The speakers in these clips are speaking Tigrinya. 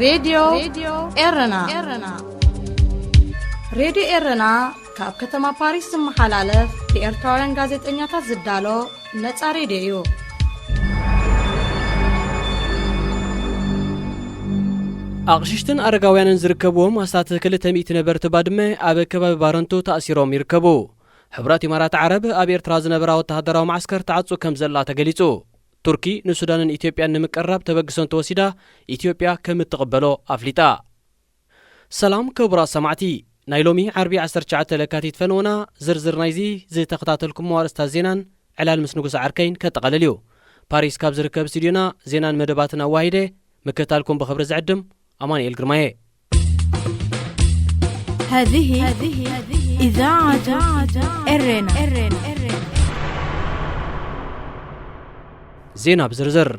ሬድዮ ኤረና። ሬድዮ ኤረና ካብ ከተማ ፓሪስ ዝመሓላለፍ ብኤርትራውያን ጋዜጠኛታት ዝዳሎ ነጻ ሬድዮ እዩ። ኣቕሽሽትን ኣረጋውያንን ዝርከብዎም ኣስታት ክልተ ሚእቲ ነበርቲ ባድመ ኣብ ከባቢ ባረንቱ ተኣሲሮም ይርከቡ። ሕቡራት ኢማራት ዓረብ ኣብ ኤርትራ ዝነበራ ወተሃደራዊ መዓስከር ተዓጹ ከም ዘላ ተገሊጹ። ቱርኪ ንሱዳንን ኢትዮጵያን ንምቅርራብ ተበግሶ እንተወሲዳ፣ ኢትዮጵያ ከም እትቕበሎ ኣፍሊጣ። ሰላም ክቡራት ሰማዕቲ፣ ናይ ሎሚ ዓርቢ ዓሰርተ ትሽዓተ ለካቲት ፈነወና ዝርዝር ናይዚ ዝተኸታተልኩሞ ኣርእስታት ዜናን ዕላል ምስ ንጉስ ዓርከይን ከጠቓልል እዩ። ፓሪስ ካብ ዝርከብ ስቱዲዮና ዜናን መደባትን ኣዋሂደ ምክትታልኩም ብኽብሪ ዝዕድም ኣማኑኤል ግርማየ። هذه إذاعة إرنا. ዜና ብዝርዝር።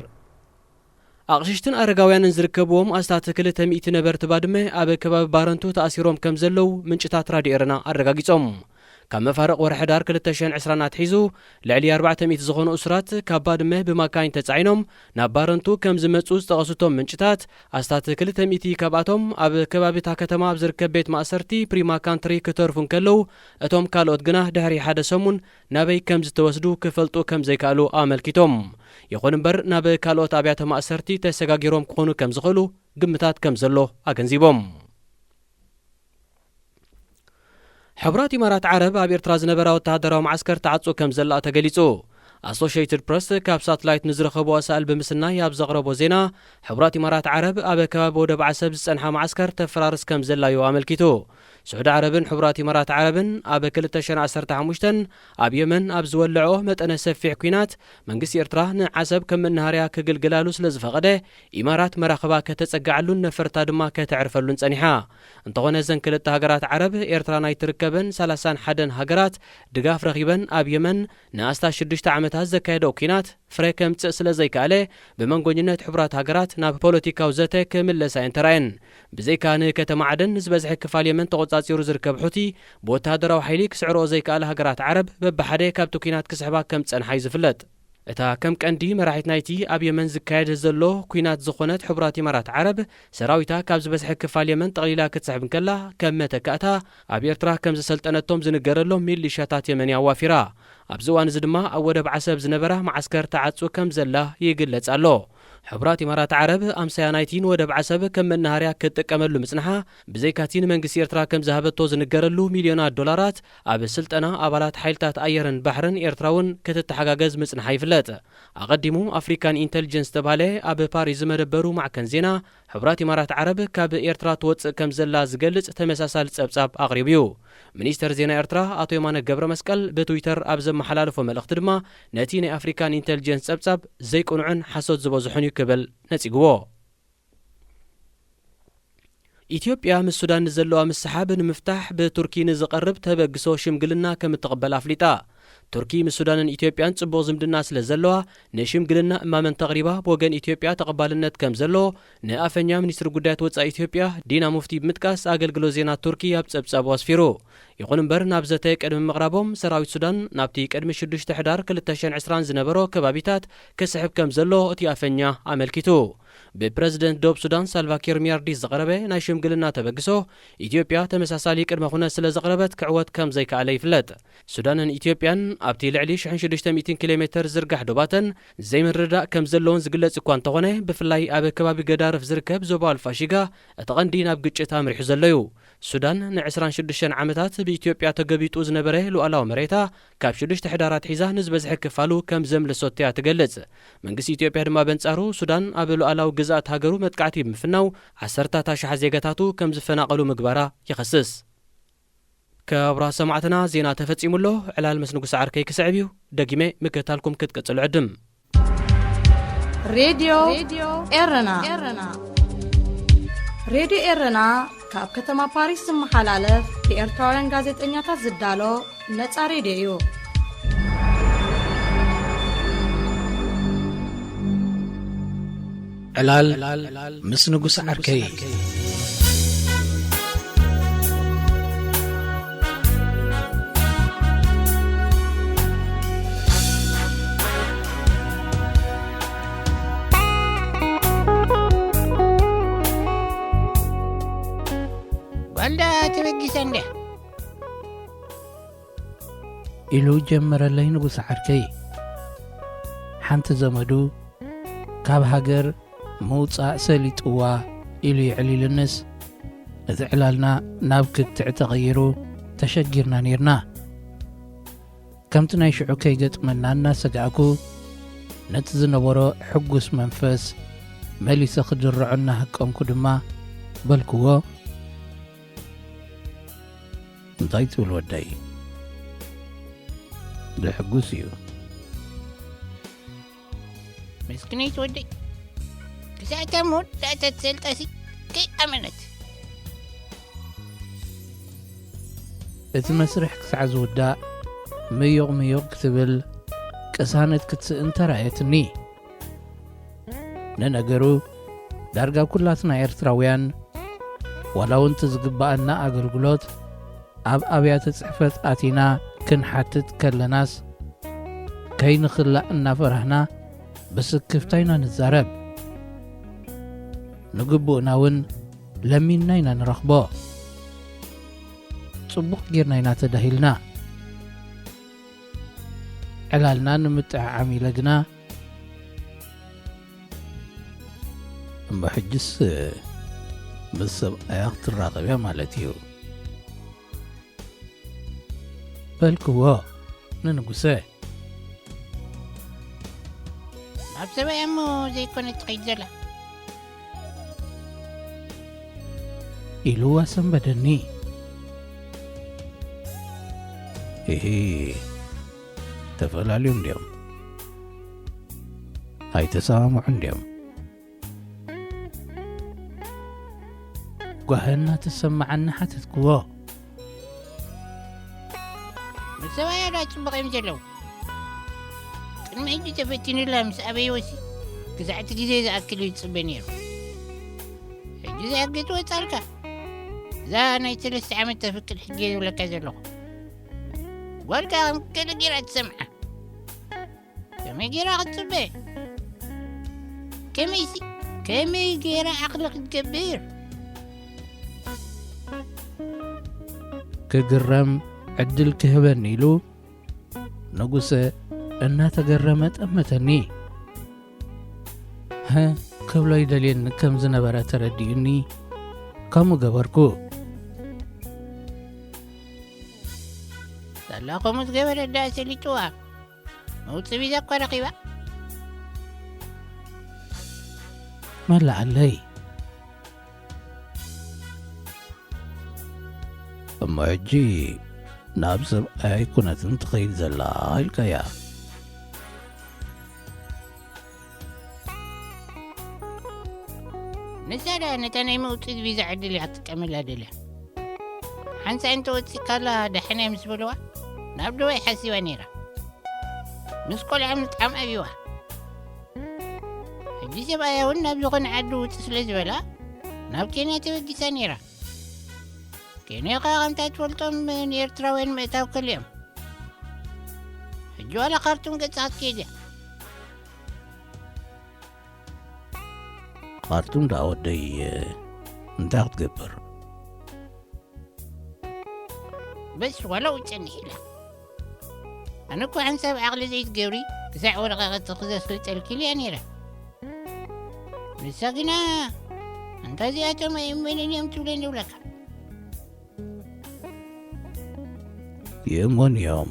ኣቕሽሽትን ኣረጋውያንን ዝርከብዎም ኣስታት ክልተ ሚእቲ ነበርቲ ባድመ ኣብ ከባቢ ባረንቱ ተኣሲሮም ከም ዘለዉ ምንጭታት ራድዮ ኤረና ኣረጋጊጾም። ካብ መፋርቕ ወርሒ ሕዳር ክልተ ሽሕን ዕስራን ኣትሒዙ ልዕሊ ኣርባዕተ ሚእቲ ዝኾኑ እሱራት ካብ ባድመ ብማካይን ተጻዒኖም ናብ ባረንቱ ከም ዝመጹ ዝጠቐሱ እቶም ምንጭታት፣ ኣስታት ክልተ ሚእቲ ካብኣቶም ኣብ ከባቢ እታ ከተማ ኣብ ዝርከብ ቤት ማእሰርቲ ፕሪማ ካንትሪ ክተርፉ እንከለዉ፣ እቶም ካልኦት ግና ድሕሪ ሓደ ሰሙን ናበይ ከም ዝተወስዱ ክፈልጡ ከም ዘይከኣሉ ኣመልኪቶም። ይኹን እምበር፣ ናብ ካልኦት ኣብያተ ማእሰርቲ ተሰጋጊሮም ክኾኑ ከም ዝኽእሉ ግምታት ከም ዘሎ ኣገንዚቦም። ሕቡራት ኢማራት ዓረብ ኣብ ኤርትራ ዝነበራ ወተሃደራዊ መዓስከር ተዓጹ ከም ዘላ ተገሊጹ። ኣሶሽየትድ ፕረስ ካብ ሳትላይት ንዝረኸቦ ኣሳእል ብምስናይ ኣብ ዘቕረቦ ዜና፣ ሕቡራት ኢማራት ዓረብ ኣብ ከባቢ ወደብ ዓሰብ ዝጸንሓ መዓስከር ተፈራርስ ከም ዘላ እዩ ኣመልኪቱ። ስዑዲ ዓረብን ሕቡራት ኢማራት ዓረብን ኣብ ክልተ ሽሕን ዓሰርተ ሓሙሽተን ኣብ የመን ኣብ ዝወለዐኦ መጠነ ሰፊሕ ኲናት፣ መንግስቲ ኤርትራ ንዓሰብ ከም መናሃርያ ክግልግላሉ ስለ ዝፈቐደ፣ ኢማራት መራኽባ ከተጸግዓሉን ነፈርታ ድማ ከተዕርፈሉን ጸኒሓ። እንተኾነ፣ እዘን ክልተ ሃገራት ዓረብ፣ ኤርትራ ናይ ትርከበን ሰላሳን ሓደን ሃገራት ድጋፍ ረኺበን ኣብ የመን ንኣስታት ሽዱሽተ ዓመታት ዘካየደኦ ኲናት ፍረ ከምጽእ ስለ ዘይከኣለ፣ ብመንጎኝነት ሕቡራት ሃገራት ናብ ፖለቲካዊ ዘተ ክምለሳ እየን ተራእየን። ብዘይካ ንከተማ ዓደን፣ ንዝበዝሐ ክፋል የመን ተቖጻጺሩ ዝርከብ ሑቲ፣ ብወተሃደራዊ ሓይሊ ክስዕርኦ ዘይከኣለ ሃገራት ዓረብ በብሓደ ካብቲ ኲናት ክስሕባ ከም ዝጸንሓ እዩ ዝፍለጥ። እታ ከም ቀንዲ መራሒት ናይቲ ኣብ የመን ዝካየድ ዘሎ ኲናት ዝኾነት ሕቡራት ኢማራት ዓረብ፣ ሰራዊታ ካብ ዝበዝሐ ክፋል የመን ጠቕሊላ ክትስሕብ እንከላ፣ ከም መተካእታ ኣብ ኤርትራ ከም ዘሰልጠነቶም ዝንገረሎም ሚሊሻታት የመን እያ ኣዋፊራ። ኣብዚ እዋን እዚ ድማ ኣብ ወደብ ዓሰብ ዝነበራ መዓስከር ተዓጹ ከም ዘላ ይግለጽ ኣሎ። ሕቡራት ኢማራት ዓረብ ኣምሳያ ናይቲ ንወደብ ዓሰብ ከም መናሃርያ ክትጥቀመሉ ምጽንሓ፣ ብዘይካቲ ንመንግስቲ ኤርትራ ከም ዝሃበቶ ዝንገረሉ ሚልዮናት ዶላራት፣ ኣብ ስልጠና ኣባላት ሓይልታት ኣየርን ባሕርን ኤርትራ እውን ክትተሓጋገዝ ምጽንሓ ይፍለጥ። ኣቐዲሙ ኣፍሪካን ኢንተሊጀንስ ዝተባህለ ኣብ ፓሪስ ዝመደበሩ ማዕከን ዜና፣ ሕቡራት ኢማራት ዓረብ ካብ ኤርትራ ትወጽእ ከም ዘላ ዝገልጽ ተመሳሳሊ ጸብጻብ ኣቕሪቡ እዩ። ሚኒስተር ዜና ኤርትራ ኣቶ የማነ ገብረ መስቀል ብትዊተር ኣብ ዘመሓላለፎ መልእኽቲ ድማ፣ ነቲ ናይ ኣፍሪካን ኢንተሊጀንስ ጸብጻብ ዘይቅኑዕን ሓሶት ዝበዝሖን እዩ ክብል ነጺግዎ። ኢትዮጵያ ምስ ሱዳን ንዘለዋ ምስሓብ ንምፍታሕ ብቱርኪ ንዝቐርብ ተበግሶ ሽምግልና ከም እትቕበል ኣፍሊጣ። ቱርኪ ምስ ሱዳንን ኢትዮጵያን ጽቡቕ ዝምድና ስለ ዘለዋ፣ ንሽምግልና እማመ እንተቕሪባ፣ ብወገን ኢትዮጵያ ተቐባልነት ከም ዘለዎ ንኣፈኛ ሚኒስትሪ ጉዳያት ወጻኢ ኢትዮጵያ ዲና ሙፍቲ ብምጥቃስ ኣገልግሎት ዜና ቱርኪ ኣብ ጸብጻቡ ኣስፊሩ። ይኹን እምበር፣ ናብ ዘተ ቅድሚ ምቕራቦም፣ ሰራዊት ሱዳን ናብቲ ቅድሚ ሽዱሽተ ሕዳር ክልተ ሽሕን ዕስራን ዝነበሮ ከባቢታት ክስሕብ ከም ዘሎ እቲ ኣፈኛ ኣመልኪቱ። ብፕረዚደንት ደቡብ ሱዳን ሳልቫኪር ሚያርዲት ዝቐረበ ናይ ሽምግልና ተበግሶ፣ ኢትዮጵያ ተመሳሳሊ ቅድመ ኩነት ስለ ዘቕረበት ክዕወት ከም ዘይከኣለ ይፍለጥ። ሱዳንን ኢትዮጵያን ኣብቲ ልዕሊ ሽሕን ሽዱሽተ ሚእትን ኪሎ ሜተር ዝርጋሕ ዶባተን ዘይምርድዳእ ከም ዘለውን ዝግለጽ እኳ እንተኾነ፣ ብፍላይ ኣብ ከባቢ ገዳርፍ ዝርከብ ዞባ ኣልፋሺጋ እቲ ቀንዲ ናብ ግጭት ኣምሪሑ ዘሎ እዩ። ሱዳን ንዕስራን ሽዱሽተን ዓመታት ብኢትዮጵያ ተገቢጡ ዝነበረ ሉዓላዊ መሬታ ካብ ሽዱሽተ ሕዳር ኣትሒዛ ንዝበዝሐ ክፋሉ ከም ዘምለሶቶ እያ ትገልጽ። መንግስቲ ኢትዮጵያ ድማ በንጻሩ ሱዳን ኣብ ሉዓላዊ ግዝኣት ሃገሩ መጥቃዕቲ ብምፍናው ዓሰርታት ኣሽሓት ዜጋታቱ ከም ዝፈናቐሉ ምግባራ ይኸስስ። ክቡራት ሰማዕትና፣ ዜና ተፈጺሙ ኣሎ። ዕላል ምስ ንጉስ ዓርከይ ክስዕብ እዩ። ደጊመ ምክትታልኩም ክትቅጽሉ ዕድም። ሬድዮ ኤረና። ሬድዮ ኤረና ካብ ከተማ ፓሪስ ዝመሓላለፍ ብኤርትራውያን ጋዜጠኛታት ዝዳሎ ነጻ ሬድዮ እዩ። ዕላል ምስ ንጉስ ዓርከይ። ኣላ ተበጊሳ እንድያ። ኢሉ ጀመረለይ ንጉስ ዓርከይ። ሓንቲ ዘመዱ ካብ ሃገር ምውጻእ ሰሊጥዋ ኢሉ የዕሊሉንስ፣ እቲ ዕላልና ናብ ክትዕ ተቐይሩ ተሸጊርና ኔርና። ከምቲ ናይ ሽዑ ከይገጥመና እናሰጋእኩ፣ ነቲ ዝነበሮ ሕጉስ መንፈስ መሊሰ ክድርዖ እናሃቀንኩ ድማ በልክዎ፣ እንታይ ትብል ወደይ? ዘሕጉስ እዩ። ምስኪነይቲ ወደይ፣ ክሳዕ እታ መወዳእታ ትሰልጣሲ ከይኣመነት። እቲ መስርሕ ክሳዕ ዝውዳእ ምዩቕ ምዩቕ ክትብል ቅሳነት ክትስእን ተራእየትኒ። ንነገሩ፣ ዳርጋ ኩላትና ኤርትራውያን፣ ዋላ እውን እቲ ዝግብኣና ኣገልግሎት ኣብ ኣብያተ ጽሕፈት ኣቲና ክንሓትት ከለናስ፣ ከይንኽላእ እናፈራህና ብስክፍታ ኢና ንዛረብ። ንግቡእና እውን ለሚንና ኢና ንረኽቦ። ጽቡቕ ጌርና ኢና ተዳሂልና። ዕላልና ንምጥዕዓም ኢለ ግና፣ እሞ ሕጅስ ምስ ሰብኣያ ክትራኸብ እያ ማለት እዩ። በልክዎ ንንጉሰ። ናብ ሰብኣያ እሞ ዘይኮነ ትኸይድ ዘላ። ኢሉ ኣሰንበደኒ። እሂ፣ ተፈላለዮም ድዮም? ኣይተሰማምዑን ድዮም? ጓሂ እናተሰማዓኒ ሓተትክዎ። ምስ ሰብኣያ ዶ ጽቡቕ እዮም ዘለዉ? ቅድሚ ሕጂ ተፈቲኑላ ምስ ኣበይወሲ ክሳዕ እቲ ግዜ ዝኣክል እዩ ዝጽበ ነይሩ። ሕጂ ዝኣገት ወጻልካ። እዛ ናይ ሰለስተ ዓመት ተፍቅድ ሕጂ እየ ዝብለካ ዘለኹ። ጓልካ ከም ገለ ጌራ ትሰምዓ። ከመይ ጌራ ክትጽበ? ከመይሲ፣ ከመይ ጌራ ዓቕሊ ክትገብር? ክግረም ዕድል ክህበኒ ኢሉ ንጉሰ እናተገረመ ጠመተኒ። ሀ ክብሎ ይደልየኒ ከም ዝነበረ ተረዲኡኒ፣ ከምኡ ገበርኩ። ሳላ ከምኡ ዝገበረ ደኣ ሰሊጥዋ። መውጽኢ ቪዛ እኳ ረኺባ። መላኣለይ። እሞ ሕጂ ናብ ሰብኣይ ኩነትን ትኸይድ ዘላ ኢልካያ። ንሳ ደኣ ነታ ናይ መውጽኢት ቪዛ ዕድል እያ ክትጥቀመላ ደልያ። ሓንሳእ እንተወጺእካላ ደሓን እያ ምስ በልዋ፣ ናብ ዱባይ ሓሲባ ነይራ። ምስ ቆልዓ ምጥዓም ኣብይዋ። ሕጂ ሰብኣያ እውን ናብ ዝኾነ ዓዲ ውጽእ ስለ ዝበላ፣ ናብ ኬንያ ተበጊሳ ነይራ። ኬንያ ከኣ ከምታ ትፈልጦም ንኤርትራውያን ምእታው ከሊኦም። ሕጂ ዋላ ካርቱም ገጻ ክትከይድ እያ። ካርቱም ደኣ ወደይ እንታይ ክትገብር? በስ ዋላ ውጭ እንሂላ። ኣነ እኮ ሓንሳብ ዓቕሊ ዘይትገብሪ ክሳዕ ወረቓቕቲ ክዘስልጠልኪ ኢልያ ነይረ። ንሳ ግና፣ "ኣንታ እዚኣቶም ኣይእመንን እዮም" ትብለኒ ይብለካ። ይእመኑ እዮም፣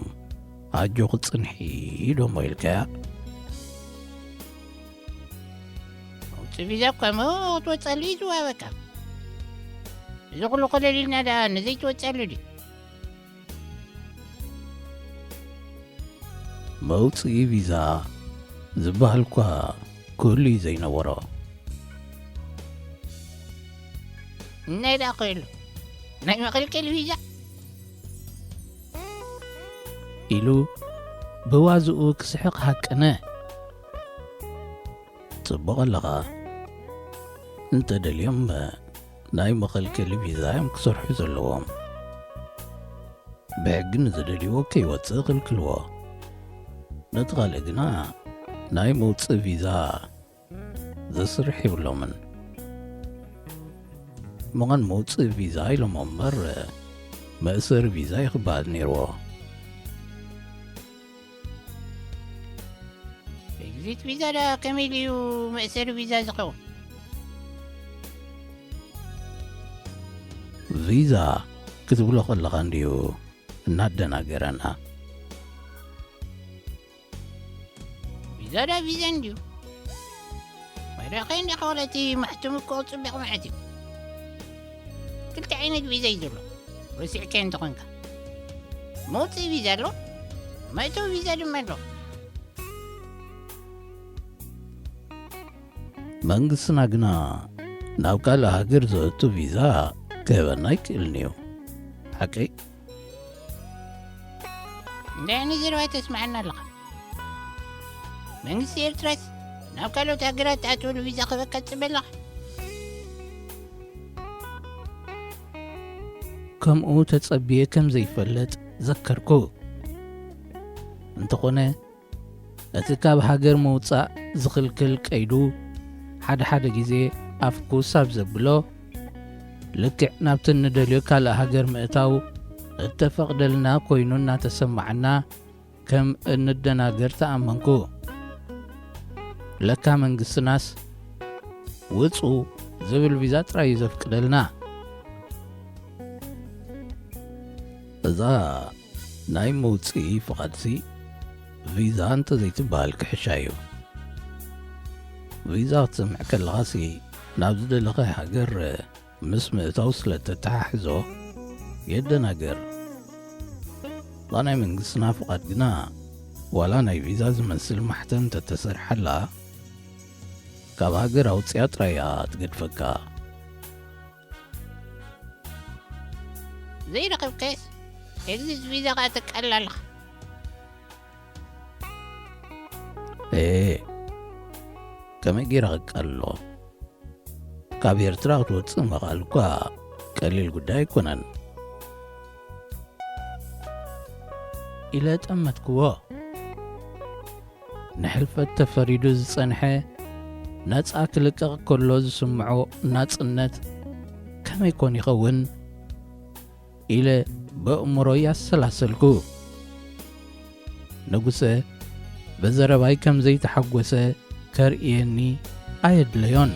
ኣጆኺ ጽንሒ ዶሞ ኢልካያ። መውጽኢ ቪዛ እኳ እሞ ክትወጸሉ እዩ ዝወሃበካ። እዚ ኩሉ ኮለል ኢልና ደኣ ንዘይትወጸሉ ድዩ? መውጽኢ ቪዛ ዝበሃል እኳ ክህሉ እዩ ዘይነበሮ። ናይ ደኣ ክህሉ፣ ናይ መኸልከሊ ቪዛ? ኢሉ ብዋዝኡ ክስሕቕ ሃቀነ። ጽቡቕ ኣለኻ። እንተ ደልዮም ናይ መኸልከሊ ቪዛ እዮም ክሰርሑ ዘለዎም። ብሕጊ ንዝደልይዎ ከይወጽእ ክልክልዎ። ነቲ ካልእ ግና ናይ መውጽኢ ቪዛ ዘስርሕ የብሎምን። መቐን መውፅኢ ቪዛ ኢሎሞ እምበር፣ መእሰሪ ቪዛ እዩ ክበሃል ነይርዎ። ኤግዚት ቪዛ ዳ ከመይ ድዩ መእሰሪ ቪዛ ዝኸውን? ቪዛ ክትብሎ ከለኻ እንድዩ እናደናገረና። ቪዛ ዳ ቪዛ እንድዩ። መድረኸይ እንዲኻ ወለቲ ማሕተሙ እኮ ጽቡቕ ማለት እዩ። ክልተ ዓይነት ቪዛ እዩ ዘሎ። ረሲዕካዮ እንተኾንካ። መውጽኢ ቪዛ ኣሎ፣ መእተዊ ቪዛ ድማ ኣሎ። መንግስትና ግና ናብ ካልእ ሃገር ዘእቱ ቪዛ ክህበና ኣይክእልን እዩ። ሓቀይ? እንታይ ዓይነት ዘረባ ተስምዓና ኣለኻ? መንግስቲ ኤርትራስ ናብ ካልኦት ሃገራት ትኣትወሉ ቪዛ ክህበካ ትጽበ ኣለኻ? ከምኡ ተጸብየ ከም ዘይፈልጥ ዘከርኩ። እንተኾነ፣ እቲ ካብ ሃገር ምውጻእ ዝኽልክል ቀይዱ፣ ሓደ ሓደ ግዜ ኣፍኩስ ኣብ ዘብሎ፣ ልክዕ ናብቲ እንደልዮ ካልእ ሃገር ምእታው እተፈቕደልና ኮይኑ እናተሰማዓና፣ ከም እንደናገር ተኣመንኩ። ለካ መንግስትናስ ውጹ ዝብል ቪዛ ጥራይ እዩ ዘፍቅደልና። እዛ ናይ መውጽኢ ፍቓድሲ ቪዛ እንተዘይትበሃል ክሕሻ እዩ። ቪዛ ክትሰምዕ ከለኻሲ ናብ ዝደለኻዮ ሃገር ምስ ምእታው ስለ ተተሓሕዞ የደናግር። እዛ ናይ መንግስትና ፍቓድ ግና ዋላ ናይ ቪዛ ዝመስል ማሕተም እንተተሰርሓላ ካብ ሃገር ኣውጽያ ጥራይ እያ ትገድፈካ። ዘይረኸብካዮስ ኤግዚት ቪዛ ኸኣ ተቃልል ኣለኻ። ኤ፣ ከመይ ገይረ ከቃልሎ? ካብ ኤርትራ ክትወጽእ ምኽኣል እኳ ቀሊል ጉዳይ ኣይኮነን። ኢለ ጠመትክዎ። ንሕልፈት ተፈሪዱ ዝጸንሐ ነጻ ክልቀቕ ከሎ ዝስምዖ ናጽነት ከመይ ኮን ይኸውን? ኢለ በእምሮይ ኣሰላሰልኩ። ንጉሰ ብዘረባይ ከም ዘይተሓጎሰ ከርእየኒ ኣየድለዮን።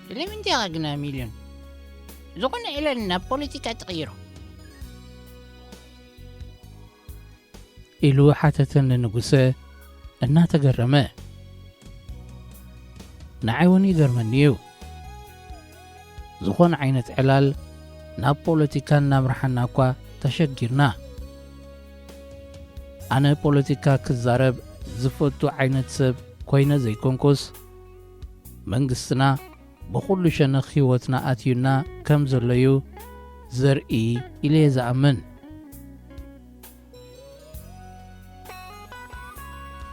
ስለምንታይ ኢኻ ግና ሚልዮን? ዝኾነ ዕላል ናብ ፖለቲካ ትቕይሮ? ኢሉ ሓተተኒ ንጉሰ እናተገረመ። ንዓይ እውን ይገርመኒ እዩ። ዝኾነ ዓይነት ዕላል ናብ ፖለቲካ እናምርሓና እኳ ተሸጊርና። ኣነ ፖለቲካ ክዛረብ ዝፈቱ ዓይነት ሰብ ኮይነ ዘይኮንኩስ፣ መንግስትና ብኹሉ ሸነኽ ህይወትና ኣትዩና ከም ዘሎ እዩ ዘርኢ ኢለ እየ ዝኣምን።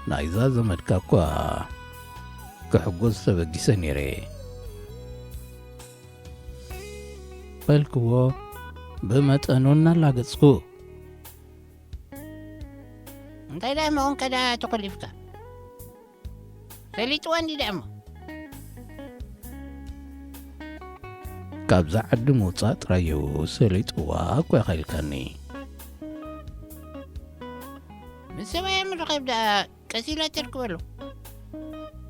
ናይዛ ዘመድካ እኳ ክሕጎስ ተበጊሰ ነይረ። በልክዎ ብመጠኑ እናላገጽኩ። እንታይ ደኣ መኾንካ ደኣ ተኾሊፍካ? ፈሊጥዋ እንዲ ደኣ እሞ። ካብዛ ዓዲ ምውጻእ ጥራይ እዩ ሰሊጥዋ እኮ ኢኻ ኢልካኒ። ምስ ሰብኣያ ምርኻብ ደኣ ቀስ ኢላ ተርክበሉ።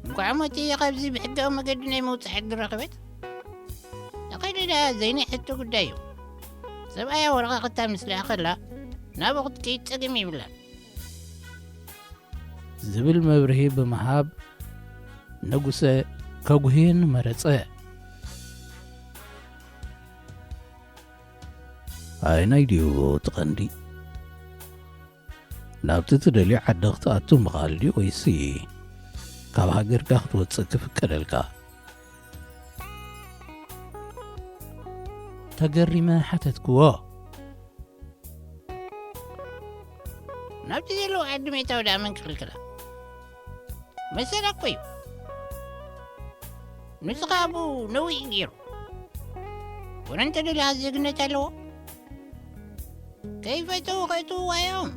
እንኳዕ እሞ እቲ ካብዚ ብሕጋዊ መገዲ ናይ ምውጻእ ዕድል ረኸበት። ተኸይደ ደኣ ዘይናይ ሕቶ ጉዳይ እዩ። ሰብኣያ ወረቓቕታ ምስ ለኣኸላ ናብኡ ክትከይድ ጸገም የብላን። ዝብል መብርሂ ብምሃብ፣ ንጉሰ ከጉህየኒ መረጸ። ኣየናይ ድዩ እቲ ቀንዲ? ናብቲ ትደልዮ ዓዲ ክትኣቱ ምኽኣል ድዩ፣ ወይሲ ካብ ሃገርካ ክትወጽእ ክፍቀደልካ? ተገሪመ ሓተትክዎ። ናብቲ ዘለዎ ዓዲ ምእታው ደኣ መን ክኽልክላ? መሰላ እኮ እዩ። ንሱ ኸኣ ኣብኡ ነዊሕ እዩ ገይሩ። ወረ እንተ ደልያ ዜግነት ኣለዎ። ከይፈተዉ ከእትውዋ እዮም።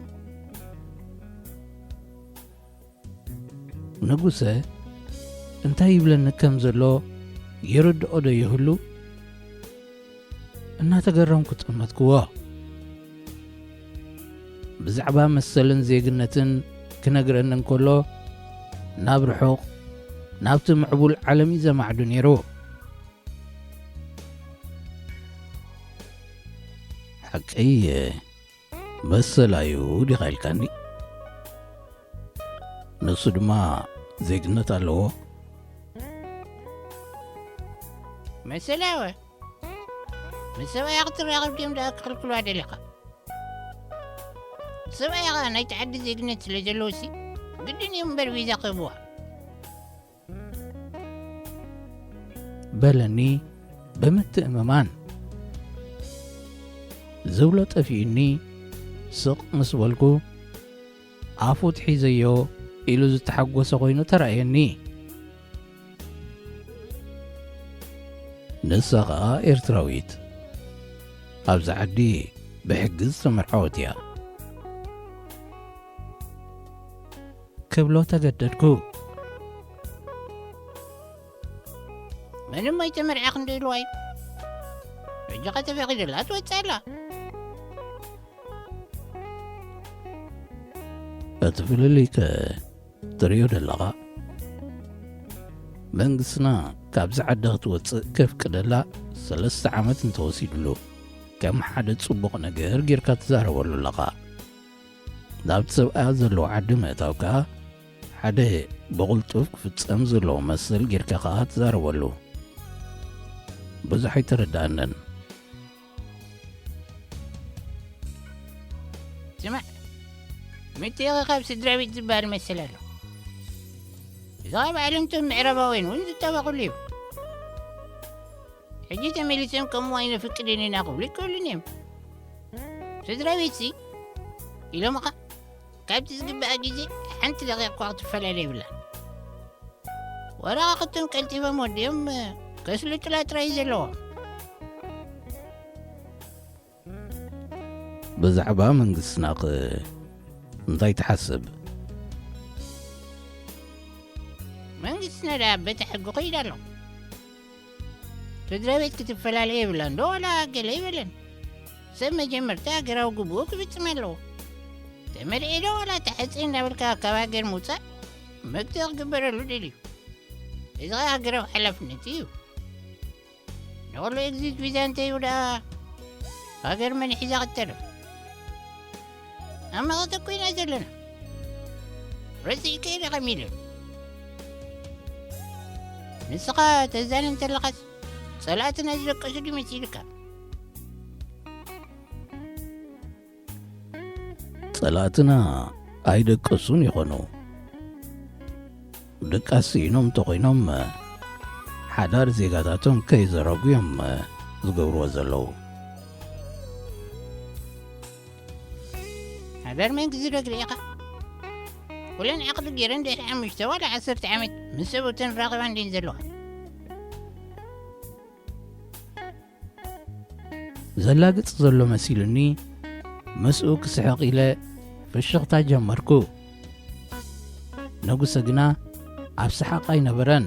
ንጉሰ እንታይ ይብለኒ ከም ዘሎ ይርድኦ ዶ ይህሉ? እናተገረምኩ ጠመትክዎ። ብዛዕባ መሰልን ዜግነትን ክነግረኒ እንከሎ፣ ናብ ርሑቕ፣ ናብቲ ምዕቡል ዓለም እዩ ዘማዕዱ ነይሩ። ሓቀይ መሰል እዩ ዲኻ ኢልካኒ? ንሱ ድማ ዜግነት ኣለዎ። መሰላወ፣ ምስ ሰብኣያ ክትራኸብ ድዮም ደኣ ክኽልክልዋ ደሊኻ? ሰብኣያ ኸኣ ናይቲ ዓዲ ዜግነት ስለ ዘለዎሲ፣ ግድን እዮም እምበር ቪዛ ክህብዋ። በለኒ ብምትእምማን። ዝብሎ ጠፊኡኒ፣ ስቕ ምስ በልኩ፣ ኣፉ ትሒዘዮ ኢሉ ዝተሓጎሰ ኮይኑ ተራእየኒ። ንሳ ኸኣ ኤርትራዊት፣ ኣብዚ ዓዲ ብሕጊ ዝተመርዓወት እያ። ክብሎ ተገደድኩ። ምንም ኣይተመርዓኽን ዶ ኢልዋ እዩ? ሕጂ ኸ ተፈቒዱላ ትወጽእ ኣላ። እቲ ፍልልይ ከ ትርእዮ ደለኻ? መንግስትና ካብዚ ዓዲ ክትወጽእ ከፍቅደላ ሰለስተ ዓመት እንተወሲድሉ፣ ከም ሓደ ጽቡቕ ነገር ጌርካ ትዛረበሉ ኣለኻ። ናብቲ ሰብኣያ ዘለዎ ዓዲ ምእታው ከኣ ሓደ ብቕልጡፍ ክፍጸም ዘለዎ መሰል ጌርካ ከኣ ትዛረበሉ። ብዙሕ ኣይተረድኣንን። ስማዕ፣ ምትእኺ ካብ ስድራ ቤት ዝበሃል መሰል ኣሎ። እዚ ኸኣ ባዕሎም እቶም ምዕራባውያን እውን ዝጣበቑሉ እዩ። ሕጂ ተመሊሶም ከምኡ ኣይነፍቅድን ኢና ክብሉ ይክእሉን እዮም። ስድራ ቤትሲ ኢሎምኻ ካብቲ ዝግባእ ግዜ ሓንቲ ደቂቕ እኳ ክትፈላለ የብላን። ወረቓቕቶም ቀልጢፎም ወዲኦም ከስልጡላ ጥራይ እዩ ዘለዎም። ብዛዕባ መንግስትናኸ እንታይ ትሓስብ? መንግስትና ደኣ በቲ ሕጊ ከይዱ ኣሎ። ስድራ ቤት ክትፈላለ የብላን ዶ ዋላ ገለ ይበለን። ሰብ መጀመርታ ሃገራዊ ግቡኡ ክፍጽም ኣለዎ። ተመርዒ ዶ ዋላ ተሓጺ እንዳበልካ ካብ ሃገር ምውጻእ መግትኢ ክግበረሉ ደልዩ። እዚ ኸኣ ሃገራዊ ሓላፍነት እዩ። ንኹሉ ኤግዚት ቪዛ እንተይህቡ ደኣ ሃገር መን ሒዛ ክትተርፍ? ኣብ መቐተ እኮ ኢና ዘለና። ረሲዕከ ኢለ ከሚለ። ንስኻ ተዛነ እንተለኻስ ጸላእትና ዝደቀሱ ድዩ መሲልካ? ጸላእትና ኣይደቀሱን ይኾኑ። ድቃስ ስኢኖም እንተኾይኖም፣ ሓዳር ዜጋታቶም ከይዘረጉ እዮም ዝገብርዎ ዘለዉ። ሓዳር መን ክዝረግ ርኢኻ? ኩለን ዓቕዲ ገይረን ድሕሪ ሓሙሽተ ዋላ ዓሰርተ ዓመት ምስ ሰብኡተን ራኸባ እንድየን ዘለዋ። ዘላግጽ ዘሎ መሲሉኒ፣ ምስኡ ክስሕቕ ኢለ ፍሽኽታ ጀመርኩ። ንጉሰ ግና ኣብ ሰሓቕ ኣይነበረን።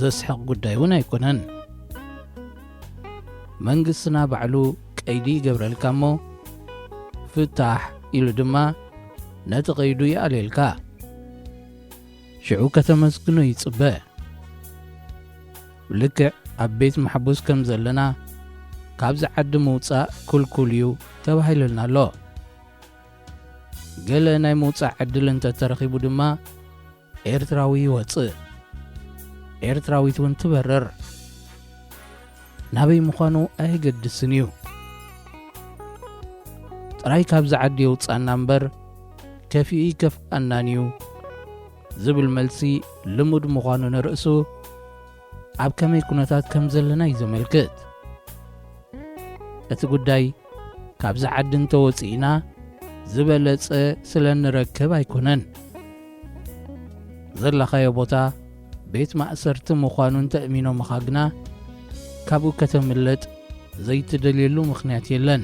ዘስሕቕ ጉዳይ እውን ኣይኮነን። መንግስትና ባዕሉ ቀይዲ ይገብረልካ እሞ፣ ፍታሕ ኢሉ ድማ ነቲ ቀይዱ ይኣልየልካ። ሽዑ ከተመስግኖ ይጽበ። ልክዕ ኣብ ቤት ማሕቡስ ከም ዘለና፣ ካብዚ ዓዲ ምውጻእ ክልኩል እዩ ተባሂሉልና ኣሎ። ገለ ናይ ምውጻእ ዕድል እንተተረኺቡ ድማ ኤርትራዊ ይወጽእ፣ ኤርትራዊት እውን ትበርር። ናበይ ምዃኑ ኣየገድስን እዩ። ጥራይ ካብዚ ዓዲ የውጻና እምበር ከፊኡ ይከፍኣናን እዩ ዝብል መልሲ ልሙድ ምዃኑ ንርእሱ ኣብ ከመይ ኩነታት ከም ዘለና እዩ ዘመልክት። እቲ ጉዳይ ካብዚ ዓዲ እንተወጺእና ዝበለጸ ስለ እንረክብ ኣይኮነን። ዘለኻዮ ቦታ ቤት ማእሰርቲ ምዃኑ እንተእሚኖምኻ ግና ካብኡ ከተምልጥ ዘይትደልየሉ ምኽንያት የለን።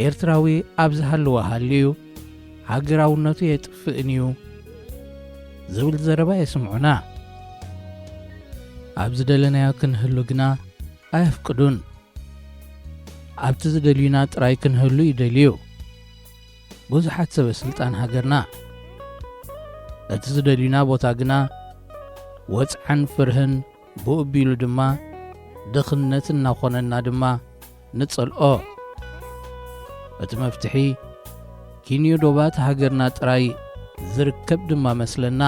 ኤርትራዊ ኣብ ዝሃለወ ሃልዩ ሃገራውነቱ የጥፍእን እዩ ዝብል ዘረባ የስምዑና። ኣብ ዝደለናዮ ክንህሉ ግና ኣየፍቅዱን። ኣብቲ ዝደልዩና ጥራይ ክንህሉ ይደልዩ ብዙሓት ሰበ ስልጣን ሃገርና። እቲ ዝደልዩና ቦታ ግና ወጽዓን ፍርህን ብኡ ቢሉ ድማ ድኽነት እናኾነና ድማ ንጸልኦ። እቲ መፍትሒ ኪንዮ ዶባት ሃገርና ጥራይ ዝርከብ ድማ መስለና።